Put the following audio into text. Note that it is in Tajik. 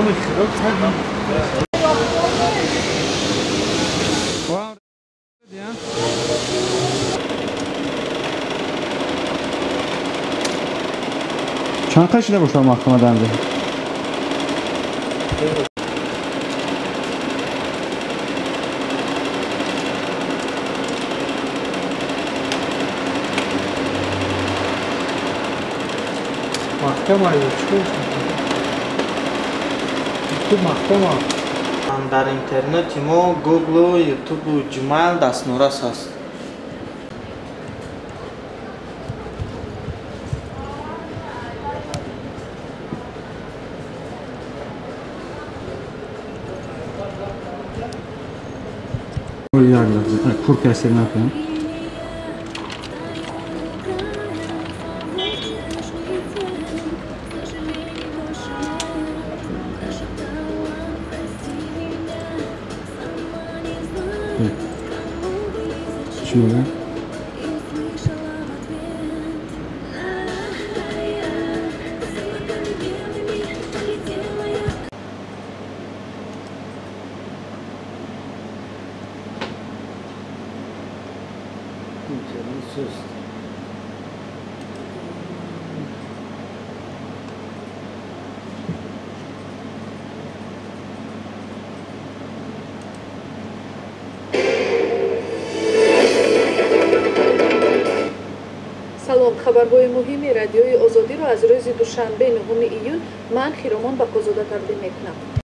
Чанд қашида бошад маҳкамадан? Маҳкама маҳкама. Дар интернети мо Google, YouTube, Gmail дастнорас аст. Як лаҳза курка сер накун. Чӣ мегӯяд? Салом, хабарҳои муҳими радиои Озодиро аз рӯзи душанбе 9 июн ман Хиромон Бақозода тақдим мекунам.